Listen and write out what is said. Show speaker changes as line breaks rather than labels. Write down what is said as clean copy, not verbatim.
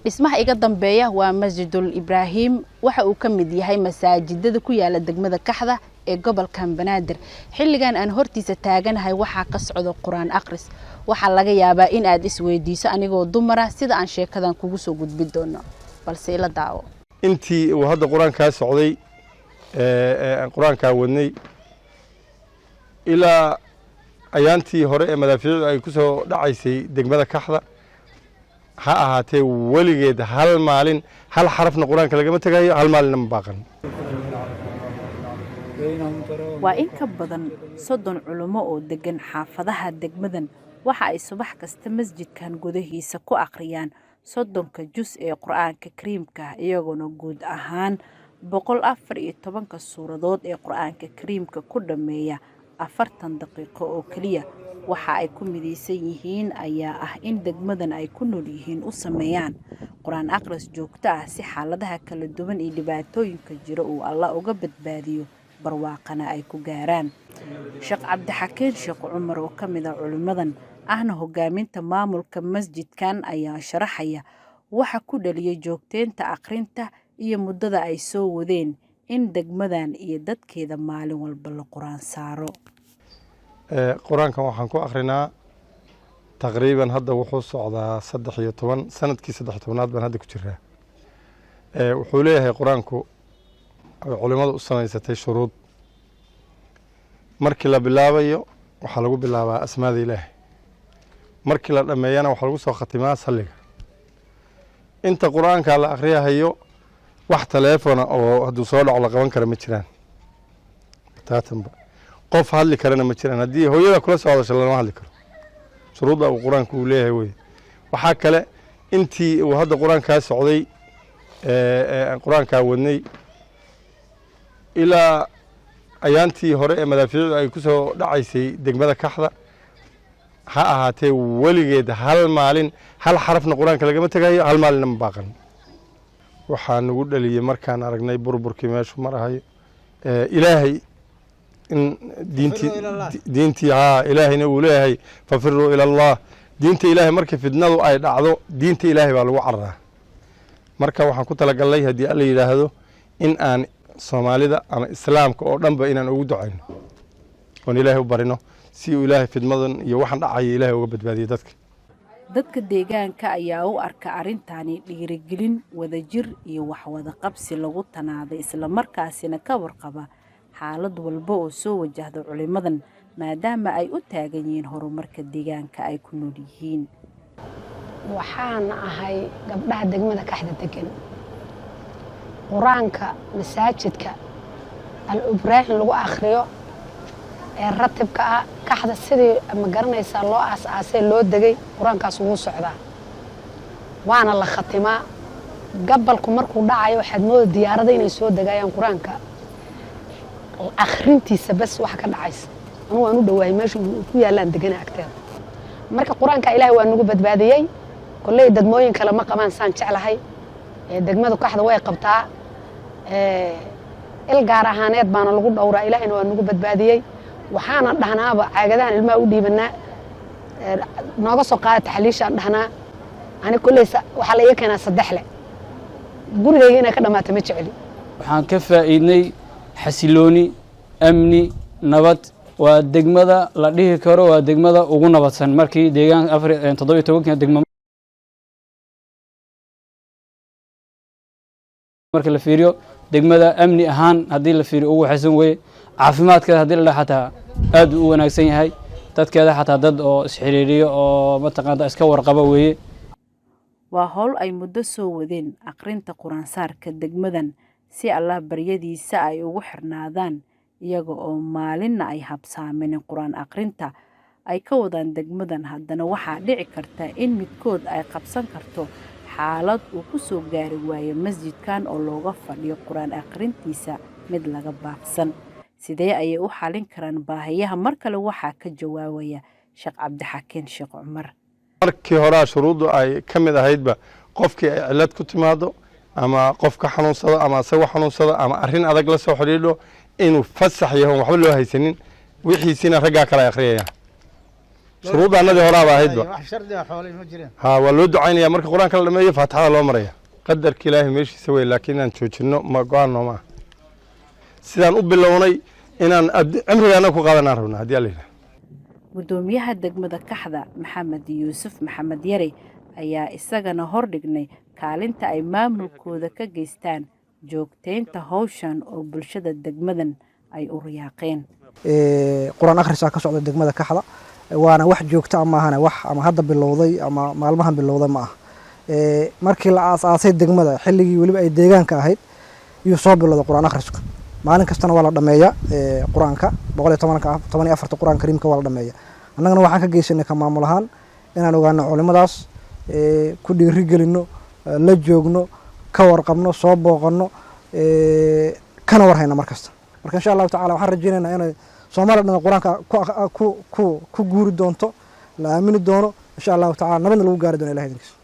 Dhismaha iga dambeeya waa Masjidul Ibraahim. Waxa uu ka mid yahay masaajidada ku yaala degmada Kaxda ee gobolkan Banaadir. Xilligan aan hortiisa taaganahay waxaa ka socda Qur-aan akhris. Waxaa laga yaabaa in aad isweydiiso anigoo dumara sida aan sheekadan kugu soo gudbin doono, balse ila daawo.
Intii uu hadda Qur-aankaa socday, aan Qur-aankaa wadnay, ilaa ayaantii hore ee madaafiicdu ay ku soo dhacaysay degmada Kaxda, ha ahaatee weligeed hal maalin hal xarafna Qur-aanka lagama tegayo, hal maalinna ma baaqan.
Waa in ka badan 30 culummo oo degan xaafadaha degmadan. Waxa ay subax kasta masjidkan gudahiisa ku akhriyaan 30-ka jus ee Qur-aanka Kariimka, iyagoona guud ahaan 114-ka suuradood ee Qur-aanka Kariimka ku dhammeeya 40 daqiiqo oo keliya. Waxa ay ku midaysan yihiin ayaa ah in degmadan ay ku nool yihiin u sameeyaan Qur-aan akhris joogto ah si xaaladaha kala duwan iyo dhibaatooyinka jira uu Alla uga badbaadiyo, barwaaqana ay ku gaaraan. Sheekh Cabdixakiin Sheekh Cumar oo ka mid ah culimmadan ahna hogaaminta maamulka masjidkan ayaa sharaxaya waxa ku dhaliyay joogteynta akhrinta iyo muddada ay soo wadeen in degmadan iyo dadkeeda maalin walba la Qur-aan saaro.
Qur-aankan waxaan ku akhrinaa taqriiban hadda wuxuu socdaa 13, sanadkii 13aad baan hadda ku jiraa. Wuxuu leeyahay Qur-aanku ay culimmadu u samaysatay shuruud. Markii la bilaabayo waxaa lagu bilaabaa asmaada Ilaahay, markii la dhammeeyana waxaa lagu soo khatimaa salliga. Inta Qur-aanka la akhriyahayo wax taleefona oo hadduu soo dhaco la qaban kara ma jiraan, bataatanba qof hadli karana ma jiraan. Haddii hooyada kula soo hadasho lama hadli karo. Shuruudda uu Qur-aanku uu leeyahay wey. Waxaa kale, intii uu hadda Qur-aankaa socday, aan Qur-aankaa wadnay, ilaa ayaantii hore ee madaafiicdu ay ku soo dhacaysay degmada Kaxda, ha ahaatee weligeed hal maalin hal xarafna Qur-aanka lagama tegayo, hal maalinna ma baaqan. Waxaa nagu dhaliyey markaan aragnay burburkii meeshu marahayo, Ilaahay in diintii haa Ilaahayna uu leeyahay "Fafiruu ila Allah". Diinta Ilaahay markii fidnadu ay dhacdo, diinta Ilaahay baa lagu cararaa. Marka waxaan ku talagalnay, haddii Alla yidhaahdo, in aan Soomaalida ama Islaamka oo dhanba inaan ugu ducayno oon Ilaahay u barino si uu Ilaahay fidmadan iyo waxaan dhacaya Ilaahay uga badbaadiyo dadka.
Dadka deegaanka ayaa u arka arrintani dhiirigelin, wadajir iyo waxwada qabsi lagu tanaaday, islamarkaasina ka warqaba xaalad walba oo soo wajahda culimmadan, maadaama ay u taagan yihiin horumarka deegaanka ay ku nool yihiin.
Waxaan ahay gabdhaha degmada Kaxda degan. Qur-aanka masaajidka Al Ibraahim lagu akhriyo ee ratibka ah Kaxda, sidii ma garanaysaa loo aas-aasay, loo degay, Qur-aankaas wuu socdaa waana la khatimaa. Gabalku markuu dhacayo waxaad mooda diyaarada inay soo degayaan. Qur-aanka akhrintiisa bas waxa ka dhacaysa, anugu waan u dhawaayay meesha ku yaallaan degana agteeda. Marka Qur-aanka Ilaahay waa nagu badbaadiyey. Kolley degmooyin kale ma qabaan saan jeclahay, degmadu Kaxda way qabtaa. Il gaar ahaaneed baana lagu dhowraa, Ilaahayna waa nagu badbaadiyey. Waxaana dhahnaaba caagadahan ilmaha u dhiibanaa, nooga soo qaada taxliishaan dhahnaa. Ani kolley waxaa la iga keenaa saddex le, gurigayga inay ka dhammaato ma jecli.
Waxaan ka faa'iidnay xasilooni, amni, nabad. Waa degmada la dhihi karo waa degmada ugu nabadsan markii deegaan afar 17-ka degmo marka la fiiriyo. Degmada amni ahaan haddii la fiiriyo ugu waxaysan weye. Caafimaadkeeda haddii la dhaha xataa aad uu u wanaagsan yahay. Dadkeeda xataa dad oo isxiriiriyo oo mataqaanta iska warqaba weeye.
Waa howl ay muddo soo wadeen akhrinta Qur-aansaarka degmadan si Allah baryadiisa ay ugu xirnaadaan, iyaga oo maalinna ay habsaaminin Qur-aan akhrinta ay ka wadaan degmadan. Haddana waxaa dhici karta in midkood ay qabsan karto xaalad uu ku soo gaari waayo masjidkan oo looga fadhiyo Qur-aan akhrintiisa mid laga baaqsan. Sidee ayay u xalin karaan baahiyaha? Mar kale waxaa ka jawaabaya Sheekh Cabdixakiin Sheekh Cumar.
Markii horaa shuruuddu ay ka mid ahaydba qofkii ay cillad ku timaado ama qof ka xanuunsado ama isagoo xanuunsado ama arrin adag la soo xidhiidho inuu fasax yaho, waxba loo haysanin, wixiisina raggaa kale ay akhriyayaan. Shuruuddaannadii horaaba ahaydba. Ha, waa loo ducaynaya marka Qur-aanka la dhameeyo, Faatixada loo maraya. Qadarka Ilaahay meeshiisa wey, laakiin inaan joojinno ma go-aan nooma ah. Sidaan u bilownay inaan cimrigaana ku qaadanaan rabnaa, haddii Alla yidhaha.
Guddoomiyaha degmada Kaxda, Maxamed Yuusuf Maxamed Yare, ayaa isagana hordhignay kaalinta ay maamulkooda ka geystaan joogteynta howshan oo bulshada degmadan ay u riyaaqeen.
Qur-aan akhrisaa ka socda degmada Kaxda, waana wax joogta maahane, wax ama hadda bilowday ama maalmahan bilowday ma ah. Markii la aas-aasay degmada, xilligii weliba ay deegaanka ahayd, yuu soo bilowday Qur-aan akhrisku. Maalin kastana waa la dhameeya Qur-aanka, boqol iyo tobanka, 14-ta Qur-aanka Kariimka waa la dhameeya. Annagana waxaan ka geysanay ka maamul ahaan inaan ogaano culimadaas, ku dhiirigelino, la joogno, ka warqabno, soo booqano, kana warhayno mar kasta. Marka insha Allahu tacala waxaan rajeynaynaa inay Soomaaliya dhan Qur-aanka ku guuri doonto, la aamini doono insha Allahu tacala, nabadna lagu gaari doono, Ilahay idinkiisa.